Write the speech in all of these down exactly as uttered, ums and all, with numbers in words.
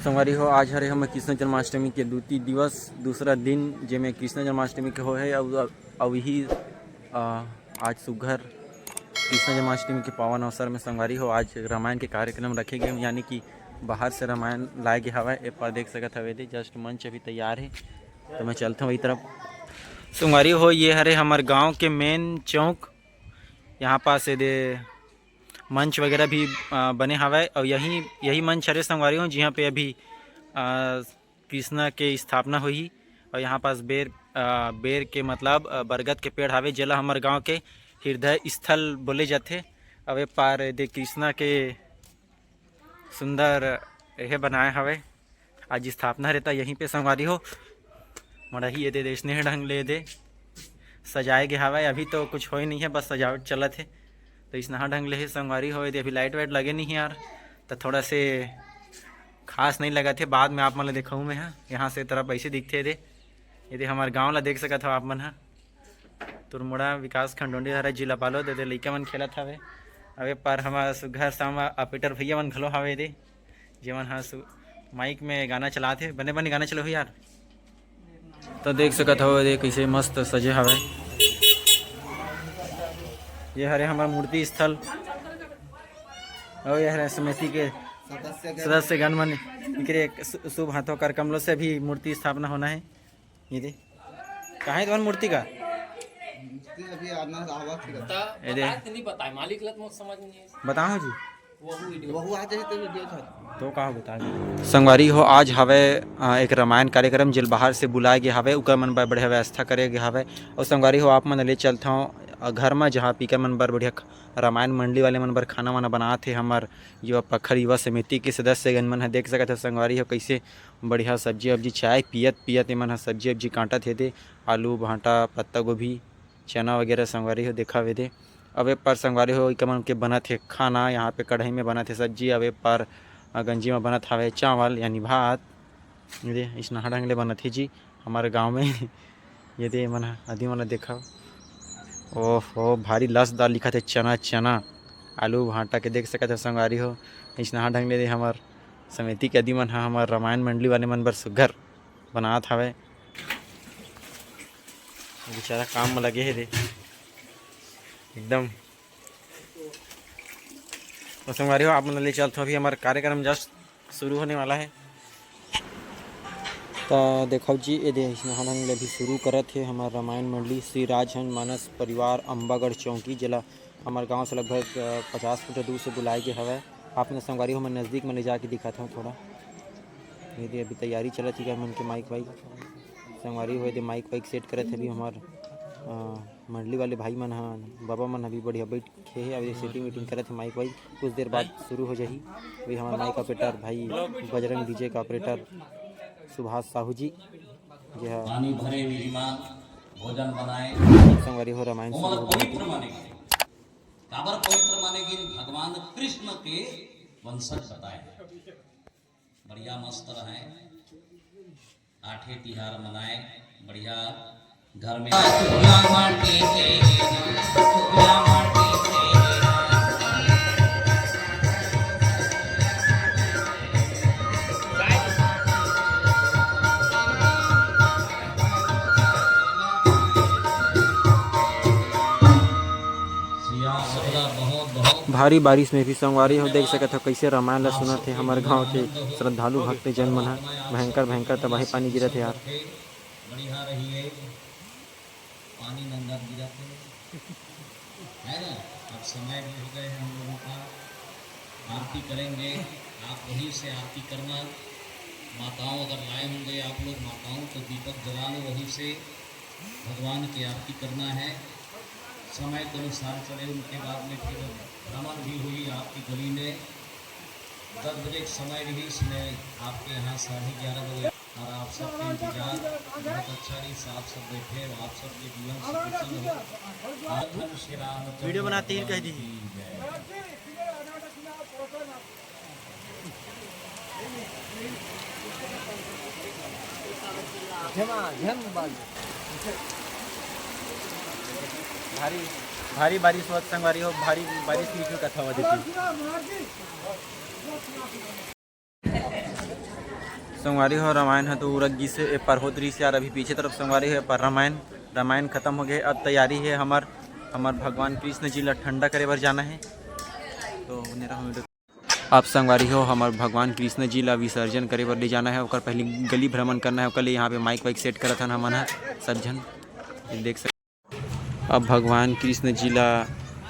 संगवारी हो, आज हरे हमर कृष्ण जन्माष्टमी के द्वितीय दिवस, दूसरा दिन, जेमे कृष्ण जन्माष्टमी के होहे। अउ, अउ इही, अ, आज सुग्घर कृष्ण जन्माष्टमी के पावन अवसर में संगवारी हो, आज रामायण के कार्यक्रम रखे गए, यानी कि बाहर से रामायण लाए गे हवय। ए पार देख सकत हवे दे, just मंच अभी तैयार हे, तो मैं चलता हूँ वही तरफ। संगवारी हो, ये हरे हमर गांव के मेन चौक, यहाँ पास ये दे मंच वगैरह भी, अ, बने हवय। और यही, यही मंच हरे संगवारी हो, जिहाँ पे अभी, अ, कृष्णा के स्थापना होही। और यहाँ पास बेर, अ, बेर के मतलब, अ, बरगद के पेड़ हावे, जेला हमर गांव के हृदय स्थल बोले जाथे। अब ए पार दे कृष्णा के सुंदर एहे बनाए हवे। आज स्थापना रहता यहीं पे संगवारी हो। मड़ही ये दे, दे स्नेह ढंग ले दे सजाए गे हवय। अभी तो कुछ होए नहीं है, बस सजावट चलत हे। तो इसनहा ढंग ले हे संगवारी हो। ये दे अभी लाइट वाइट लगे नहीं है यार, तो थोड़ा से खास नहीं लगत हे। बाद में आप मन ल दिखाऊँ मैं, हाँ, यहाँ से तरफ ऐसे दिखथे दे। ये दे हमर गांव ला देख सकत हो आप मन, हाँ। तुरमुड़ा विकास खंड डोंडीधारा जिला बालोद। दे लइका मन खेलत हवे। अबे पर हमर सुघर सामा ऑपरेटर भैया मन घलो हवे दे, जेमन ह सु-, माइक में गाना चलात हे। बने बने गाना चलाहू यार। तो देख सकत हो दे कैसे मस्त सजे हवे। ये हरे हमर मूर्ति स्थल, और ये हरे समिति के सदस्य गण मन, इकरे एक शु-, शुभ हाथों कर कमलों से भी मूर्ति स्थापना होना है। ये दे, कहाँ है तुम्हारी मूर्ति का? मूर्ति अभी आना, आवा फिर। ये दे। बताए तो नहीं बताए, मालिक ला तो मोर समझ में नहीं है। बताओ जी। वहू वीडियो। वहू आ जाए तो वीडियो था। तो का हो बता दे। संगवारी हो, आज हवे, अ, एक रामायण कार्यक्रम, जेल बाहर से बुलाए गए हवे, उकर मन बर बढ़िया व्यवस्था करे गए हवे। और संगवारी हो, आप मन ले चलत हव, अ, घर में, जहाँ पीकर मन बर बढ़िया ख-, रामायण मंडली वाले मन बर खाना वाना बनात हे। हमर युवा पखर युवा समिति के सदस्य गण मन ह, देख सकत हो संगवारी हो, कैसे बढ़िया सब्जी वब्जी, चाय पियत पियत एमन ह सब्जी वब्जी काटत हे दे, आलू, भांटा, पत्ता गोभी, चना वगैरह संगवारी हो देखा वे दे। अब ए पर संगवारी हो, इका मन के बनत हे खाना, यहाँ पे कढ़ाई में बनत हे सब्जी। अब ए पर, अ, गंजी में बनत हवे चावल यानी भात। ये दे, इसनहा ढंग ले बनत हे जी हमारे गाँव में। ये दे मन ह, आदि मन ल देखा। ओहो, भारी लसदार लिखत हे चना, चना। आलू भांटा के देख सकत हो संगवारी हो। इसनहा ढंग ले दे हमर समिति के आदि मन ह हमर रामायण मंडली वाले मन बर सुघर बनात हवे। बेचारा काम में लगे हे दे एकदम। तो संगवारी हो, आप मन ले चलत हो, अभी हमारा कार्यक्रम just शुरू होने वाला है। तो देखो जी, ये दे इसनहा ढंग ले भी शुरू करत हे हमार रामायण मंडली श्री राजहंस मानस परिवार अम्बागढ़ चौकी, जेला हमार गांव से लगभग, अ, पचास मीटर दूर से बुलाए गए हवय। आप मन संगवारी हो, मैं नज़दीक में ले जाके दिखाता हूँ थोड़ा। ये दे अभी तैयारी चलत हे मन के माइक वाइक। संगवारी हो, ये दे माइक वाइक सेट करत हे अभी हमार, अ, मंडली वाले भाई मन ह, बाबा मन अभी बढ़िया बैठ खे हे, अभी सेटिंग वेटिंग करत हे माइक वाइक। कुछ देर बाद शुरू हो जाही। अभी हमार माइक ऑपरेटर भाई बजरंग डीजे का ऑपरेटर सुभाष साहू जी, जे ह पानी भरे विहिमान भोजन बनाए। संगवारी हो, रामायण शुरू हो गई। पवित्र माने गे। काबर पवित्र माने गे? भगवान कृष्ण के वंशज बताए। बढ़िया मस्त रहे, आठे तिहार मनाए, बढ़िया घर में। भारी बारिश में भी संगवारी हो देख सकत हो, कैसे रामायण ला सुनत हे हमर गांव के श्रद्धालु भक्त जन मन ह। भयंकर भयंकर तबाही पानी गिरत हे यार। बढ़िया रहिए, पानी नंगा गिरत हे, है ना? अब समय भी हो गए हैं हम लोगों का, आरती करेंगे। आप वहीं से आरती करना, माताओं अगर लाए होंगे आप लोग माताओं, तो दीपक जला लो वहीं से। भगवान की आरती करना है। समय के अनुसार चले, उनके बाद में फिर भ्रमण भी हुई आपकी गली में। दस बजे के समय रही, इसमें आपके यहाँ साढ़े ग्यारह बजे। और आप सबके इंतजार बहुत अच्छा रही, आप सब बैठे हो, आप सबके जीवन सुखी हो। आप धन श्री राम वीडियो बनाते ही कह दी। झमा झम बाजू। भारी, भारी बारिश होत संगवारी हो, भारी बारिश की क्यों कथा होती थी। संगवारी हो, रामायण ह तो उरक गिस हे, ए पार होत रहिस यार, अभी पीछे तरफ संगवारी हो, ए पार रामायण, रामायण खत्म हो गए। अब तैयारी है हमर, हमर भगवान कृष्ण जी ला ठंडा करे बर जाना है। तो बने रहो video। अब संगवारी हो, हमर भगवान कृष्ण जी ला विसर्जन करे बर ले जाना है, ओकर पहले गली भ्रमण करना है, ओकर लिए यहाँ पे माइक वाइक सेट करत हन हमन ह सब झन, ये देख सक अब भगवान कृष्ण जी ला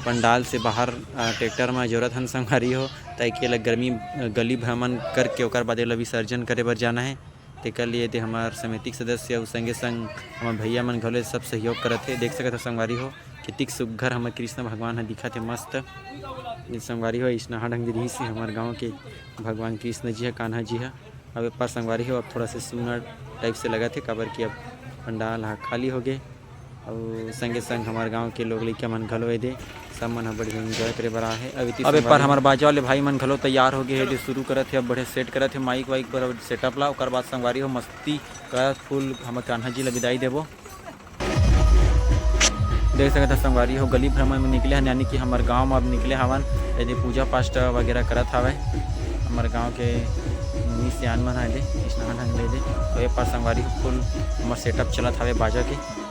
पंडाल से बाहर, अ, ट्रैक्टर म जोरत हन संगवारी हो, ताकि एला गर्मी, अ, गली भ्रमण करके ओकर बाद एला विसर्जन करे बर जाना हे। तेकर लिए दे हमर समिति के सदस्य अउ संगे संग हमर भैया मन घलो सब सहयोग करत हे। देख सकत हो संगवारी हो, कितिक सुग्घर हमर कृष्ण भगवान ह दिखत हे, मस्त। ये संगवारी हो, अइसना ढंग ले रिहिस हे हमर गाँव के भगवान कृष्ण जी ह, कान्हा जी ह। अब ए पार संगवारी हो, अब थोड़ा से सूना टाइप से लगत हे, काबर कि अब पंडाल ह खाली हो गे। अउ संगे संग हमर गांव के लोग लइका मन घलो ए दे, सब मन ह बढ़िया एंजॉय करे बर आए हे। अब इति अब ए पार संगवारी हमर बाजा वाले भाई मन घलो तैयार हो गए हे, जो शुरू करत हे, अब बढ़िया सेट करत हे माइक वाइक बर, सेटअप ला। ओकर बाद संगवारी हो, मस्ती करत फुल हमर कान्हा जी ला विदाई देबो। देख सकत ह संगवारी हो, गली भ्रमण में निकले हन, यानी कि हमर गांव में अब निकले हवन। एदे पूजा पाठ वगैरह करत हवय हमर गांव के मुनि सियान मन ह। एदे स्नान हन ले दे, तो ए पार संगवारी हो, फुल हमर सेटअप चलत हवे बाजा के।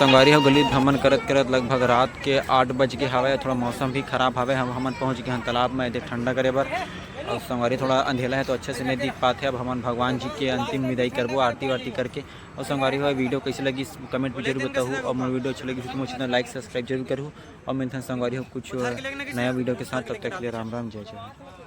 संगवारी हो, गली भ्रमण करत करत लगभग रात के आठ बज गे हावय। थोड़ा मौसम भी खराब हावय। हम, हमन पहुंच गे हन तालाब में एदे ठंडा करे बर। अउ संगवारी, थोड़ा अंधेला हे तो अच्छा से नहीं दिख पात हे। अब हमन भगवान जी के अंतिम विदाई करबो आरती वारती करके। अउ संगवारी हो, video कैसे लगी comment में जरूर बताहू। अउ मोर video अच्छा लगी तो मोर channel like subscribe जरूर करहू। अउ मिलथन संगवारी हो कुछ नया video के साथ। तब तक के लिए राम राम, जय जय।